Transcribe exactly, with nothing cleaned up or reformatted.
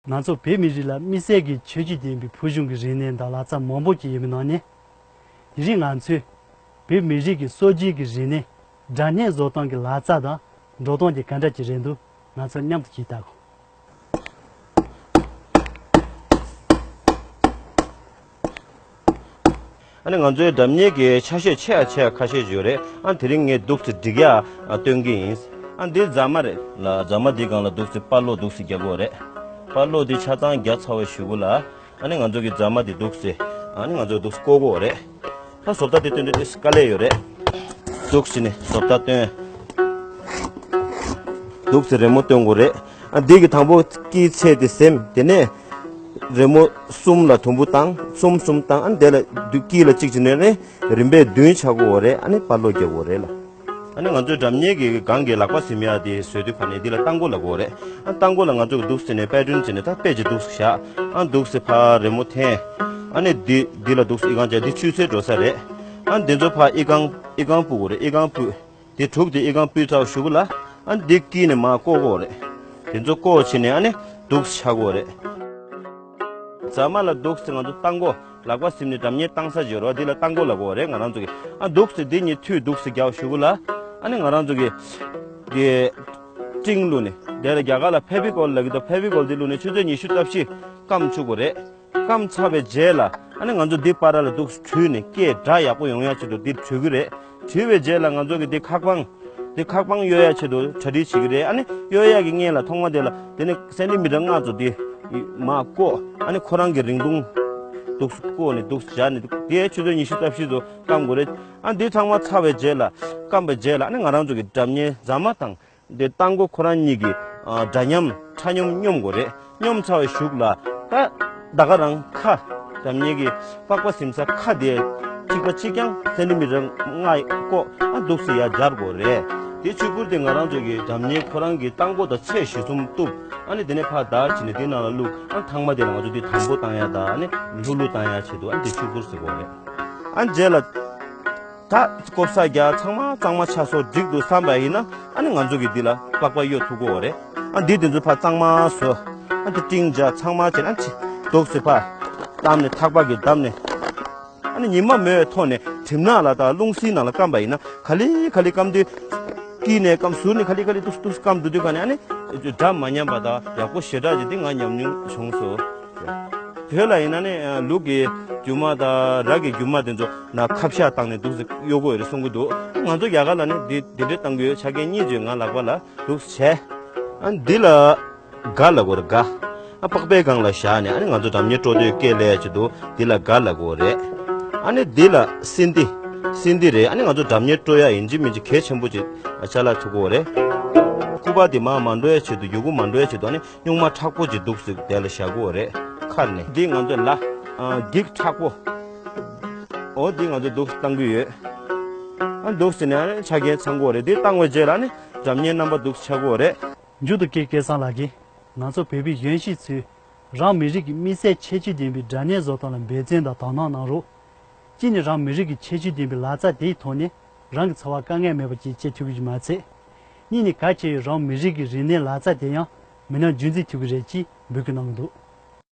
ང་ཚོ་བོད་མི་རིགས་ལ་དམིགས་བསལ་གྱི་ཁྱད་ཆོས་ལྡན་པའི་ཕུལ་བྱུང་གི་རིག་གནས་དང་ལག་རྩལ་མང་པོ་ཅིག་ཡོད་པའི་ནང་ནས། དེ་རིང་ང་ཚོས་བོད་མི་རིགས་ཀྱི་སྲོལ་རྒྱུན་གྱི་རིག་གནས་སྒྲ་སྙན་བཟོ་སྟངས་ཀྱི་ལག་རྩལ་དང་འགྲོ་སྟངས་དེ་ག་འདྲ་ཅིག་རེད་འདུག་ང་ཚོ་མཉམ་དུ་ཅིག་ལྟ་གོ། ཨ་ནི་ང་ཚོའི་སྒྲ་སྙན་གྱི་ཆ་ཤས་ཆེ་ཡ་ཆེ་ཡ་ཁ་ཤས་ཅིག་ཡོད་རེད། ཨ་དེ་རིང་ངས་འདུག་སེ་སྒྲིག་ཡ་ཨ་སྟོན་གྱི་ཡིན། ཨ་འདི་རྫ་མ་རེད་ལ། རྫ་མ་འདི་སྒང་ལ་འདུག་སེ་དཔའ་ཀློག་འདུག་སེ་རྒྱག་གི་ཡོད་རེད། དཔའ་ཀློག་འདི་ཆ་ཚང་རྒྱག་ཚར་བའི་གཞུག་གུ་ལ། ཨ་ནི་ང་ཚོ་གི་རྫ་མ་འདི་འདུག་སེ་ཨ་ནི་ང་ཚོ་འདུག་སེ་བརྐོ་གི་ཡོད་རེད། ད་བཟོ་ལྟ་དེ་སྟོན་དུས་ཏོག་ཙམ་དཀའ་ལས་ཡོད་རེད། འདུག་སེ་ནི་བཟོ་ལྟ་སྟོན། འདུག་སེ་རི་མོ་སྟོན་དགོས་རེད། ཨ་འདི་གི་དང་པོ་དཀྱིལ་ཚད་དེ་ཟིན། དེ་ནས་རི་མོ་གསུམ་ལ་དུམ་བུ་བཏང་། གསུམ་གསུམ་བཏང་། ཨ་དེ་ལ་དཀྱིལ་ལ་གཅིག་བྱས་ནས་ནི་རིམ་པས་བདུན་ཆགས་ཀྱི་ཡོད་རེད། ཨ་ནི་དཔའ་ཀློག་རྒྱག་དགོས་རེད་ལ། ཨ་ནི་ང་ཚོའི་སྒྲ་སྙན་གྱི་སྒང་གི་ལག་པ་ཟིན་ཡ་དེ་བཟོས་དུས་ཕར་ནས་འདི་ལ་རྟ་མགོ་ལབ་ཀྱི་ཡོད་རེད། ཨ་རྟ་མགོ་ལ་ང་ཚོ་གི་འདུག་སེ་ནས་པེ་ཊན་བྱས་ནས་ད་དཔེ་ཅིག་འདུག་སེ་བཞག་ཨ་འདུག་སེ་ཕར་རི་མོ་འཐེན། ཨ་ནི་འདི་འདི་ལ་འདུག་སེ་ཨི་ཁང་བྱས། འདི་ཆུ་ཚོད་འགྲོ་ས་རེད། ཨ་འདི་ཚོ་ཕར་ཨི་ཁང་ཨི་ཁང་སྤུ་དགོས་རེད། ཨི་ཁང་སྤུ། དེ་དྲུག་དེ་ཨི་ཁང་སྤུས་ཚར་བའི་གཞུག་གུ་ལ། ཨ་འདི་དཀྱིལ་ནས་མར་བརྐོ་དགོས་རེད། དེ་ཚོ་བརྐོ་བྱས་ནས་ཨ་ནི་འདུག་སེ་ཆགས་དགོས་རེད། རྫ་མ་ལ་འདུག་སེ་ང་ཚོ་རྟ་མགོ་ལག་པ་ཟིན་ནས་སྒྲ་སྙན་བཏང་ས་ཅིག་ཡོད་རེད་བ། འདི་ལ་རྟ་མགོ་ལབ་ཀྱི་ཡོད་རེད་ང་རང་ཚོ་གི། ཨ་འདུག་སེ་འདི་གཉིས་མཐུད་འདུག་སེ་རྒྱག་གཞུག་གུ་ལ། ཨ་ནི་ང་རང་ཚོ་གི་གི་སྤྲིན་བླུགས་ནས། དེ་ལ་རྒྱ་གར་ལ་ཕེ་བི་ཀོལ་ལབ་ཀྱི་འདུག་ཕེ་བི་ཀོལ་འདི་བླུགས་ནས་ཆུ་ཚོད་ཉི་ཤུ་རྩ་བཞི་སྐམ་བཅུག་དགོས་རེད། སྐམ་ཚར་བའི་རྗེས་ལ་ཨ་ནི་ང་ཚོ་འདི་བར་ལ་འདུག་སེ་བྲུས་ནས་སྐད་སྒྲ་ཡག་པོ་ཡོང་ཡ་ཆེད་དུ་འདི་བྲུས་ཀྱི་རེད། བྲུས་པའི་རྗེས་ལ་ང་ཚོ་གི་འདི་ཁ་པང་། འདི་ཁ་པང་གཡོག་ཡ་ཆེད་དུ་གྲ་སྒྲིག་བྱེད་ཀྱི་རེད། ཨ་ནི་གཡོག་ཡ་གི་སྔོན་ལ་ཐོག་མ་དེ་ལ་དེ་ནི་སེན་ཊི་མི་ཊར་ལྔ་ཙམ་འདི་མར་བརྐོ། ཨ་ནི་ཁོ་རང་གི་རིང་ཐུང་འདུག་སེ་བརྐོ་ནས་འདུག་སེ་བཞག་ནས། དེ་ཆུ་ཚོད་ཉི་ཤུ་རྩ་བཞི་ཙམ་སྐམ་དགོས་རེད། ཨ་འདི་ཚང་མ་ཚར་བའི་རྗེས་ལ། སྐམ་པའི་རྗེས་ལ་ཨ་ནི་ང་རང་ཚོ་གི་སྒྲ་སྙན་རྫ་མ་དང་། དེ་རྟ་མགོ་ཁོ་རང་གཉིས་ཀྱི་ཨ་སྒྲ་སྙན་ཁྲ་སྙོམས་སྙོམས་དགོས་རེད། སྙོམས་ཚར་བའི་གཞུག་ལ་ད་ད་ག་རང་ཁ། སྒྲ་སྙན་གྱི་པགས་པ་ཟིན་ས་ཁ་དེ་གཅིག་པ་གཅིག་རྐྱང་སེན་ཊི་མི་ཊར་ལྔ་བརྐོ། ཨ་འདུག་སེ་ཡར་སྦྱར་དགོས་རེད། དེ་ཆུ་ཕུར་དེ་ང་རང་ཚོ་གི་སྒྲ་སྙན་ཁོ་རང་གི་རྟ་མགོ་དང་ཚད་གཞིར་བཟུང་གཏུབ། ཨ་ནི་དེ་ནས་ཕར་བདར་བྱས་ནས་དེ་ནང་ལ་བླུགས། ཨ་ཐང་མ་དེ་ལ་ང་ཚོ་དེ་དམ་པོ་བཏང་ཡ་དང་། ཨ་ནི་ལྷུག་ལྷུག་བཏང་ཡ་ཆེད་དུ་ཨ་ནི་དེ་ཆུ་ཕུར་ཟེར་དགོས་རེད། ཨ་རྗེས་ལ། ད་བརྐོ་ས་རྒྱག་ཚང་མ་གཙང་མ་ཆ་སོགས་འགྲིག་འདུག་བསམ་པ་ཡིན་ན། ཨ་ནི་ང་ཚོ་གིས་འདི་ལ་པགས་པ་གཡོག་ཐུབ་ཀྱི་ཡོད་རེད། ཨ་འདི་དེ་ཚོ་ཕར་གཙང་མ་བཟོ། ཨ་འདི་སྤྲིན་བྱ་ཚང་མ་བྱས་ན་ཅི། འདུག་སེ་ཕར་བསྡམས་ནས། ཐག་པ་གིས་བསྡམས་ནས། ཨ་ནི་ཉི་མ་མེད་པའི་ཐོག་ནས་གྲིབ་ནག་ལ་དང་རླུང་བསིལ་ནང་ལ་སྐམ་པ་ཡིན་ན། ག་ལེ་ག་ལེ་སྐམ་དུས། དཀྱིལ་ནས་སྐམ། ཟུར་ནས་ག་ལེ་ག་ལེ་འདུག་འདུག་སྐམ་འགྲོ་དུས་ག་ནས་ཨ་ནི་སྒྲ་མ་ཉམས་པ་དང་ཡག་པོ་ཞེ་དྲག་ཅིག་དེ་ང་ཉམས་མྱོང་བྱུང་སོང་། བོད་ལ་ཡིན་ན་ནི་ལུག་གི་རྒྱུ་མ་དང་ར་གི་རྒྱུ་མ་དེ་ཚོ་ནང་ཁ་བཤགས་བཏང་ནས་འདུག་སེ་གཡོག་གི་ཡོད་རེད་གསུང་གི་འདུག་ང་ཚོ་རྒྱ་གར་ལ་ནི་འདི་འདི་འདྲ་བཏང་གི་ཡོད། ཆ་རྐྱེན་གཉིས་བརྗོད། ང་ལག་པ་ལ་འདུག་སེ་བྱས། ཨ་འདི་ལ་སྒ་ལབ་ཀྱི་ཡོད་རེད། སྒ། ཨ་པགས་པའི་སྒང་ལ་བཞག་ནས་ཨ་ནི་ང་ཚོ་སྒྲ་སྙན་དཀྲོལ་དུས་སྐད་སླེབས་ཡ་ཆེད་དུ་འདི་ལ་སྒ་ལབ་ཀྱི་ཡོད་རེད། ཨ་ནི་འདི་ལ་སིན་ཏི། སིན་ཏི་རེད། ཨ་ནི་ང་ཚོ་སྒྲ་སྙན་དཀྲོལ་ཡ་ཡིན་གཅིག་མིན་གཅིག་གལ་ཆེན་པོ་ཅིག་ཅ་ལག་ཐུག་གི་ཡོད་རེད། སྐུད་པ་དེ་མར་མ་འགྲོ་ཡ་ཆེད་དུ། ཡོ་གུ་མ་འགྲོ་ཡ་ཆེད་དུ་ཨ་ནི། སྨྱུག་མ་མཁྲེགས་པོ་ཅིག་འདུག་སེ་དེ་ལ་བཞག་གི་ཡོད་རེད། ཁར་ནས་འདི་ང་ཚོ་ལ་འགྱིག་མཁྲེགས་པོ། འོ་འདི་ང་ཚོ་འདུག་སེ་བཏང་གི་ཡོད། ཨ་འདུག་སེ་ནས་ཨ་ནི་ཆ་རྐྱེན་ཚང་གི་ཡོད་རེད། འདི་བཏང་བའི་རྗེས་ལ་ནི་སྒྲ་སྙན་རྣམ་པ་འདུག་སེ་ཆགས་ཀྱི་ཡོད་རེད། མཇུག་ཏུ་ཀེ་སྐལ་བཟང་ལགས་ཀྱིས་ང་ཚོ་བོད་པའི་གཞོན་སྐྱེས་ཚོས་རང་མི་རིགས་ཀྱི་དམིགས་བསལ་ཁྱད་ཆོས་ལྡན་པའི་སྒྲ་སྙན་བཟོ་སྟངས་ལ་འབད་བརྩོན་དང་དོ་སྣང་གནང་རོགས། གཅིག་ནི་རང་མི་རིགས་ཀྱི་ཁྱད་ཆོས་ལྡན་པའི་ལག་རྩལ་དེའི་ཐོག་ནས་རང་གི་འཚོ་བ་དཀའ་ངལ་མེད་པ་ཅིག་སྐྱེལ་ཐུབ་ཀྱི་མ་ཚད། གཉིས་ནི་གལ་ཆེ་བའི་རང་མི་རིགས་ཀྱི་རིག་གནས་ལག་རྩལ་དེ་ཡང་མི་ཉམས་རྒྱུན་འཛིན་ཐུབ་ཀྱི་རེད་ཅེས་འབོད་སྐུལ་གནང་གི་འདུག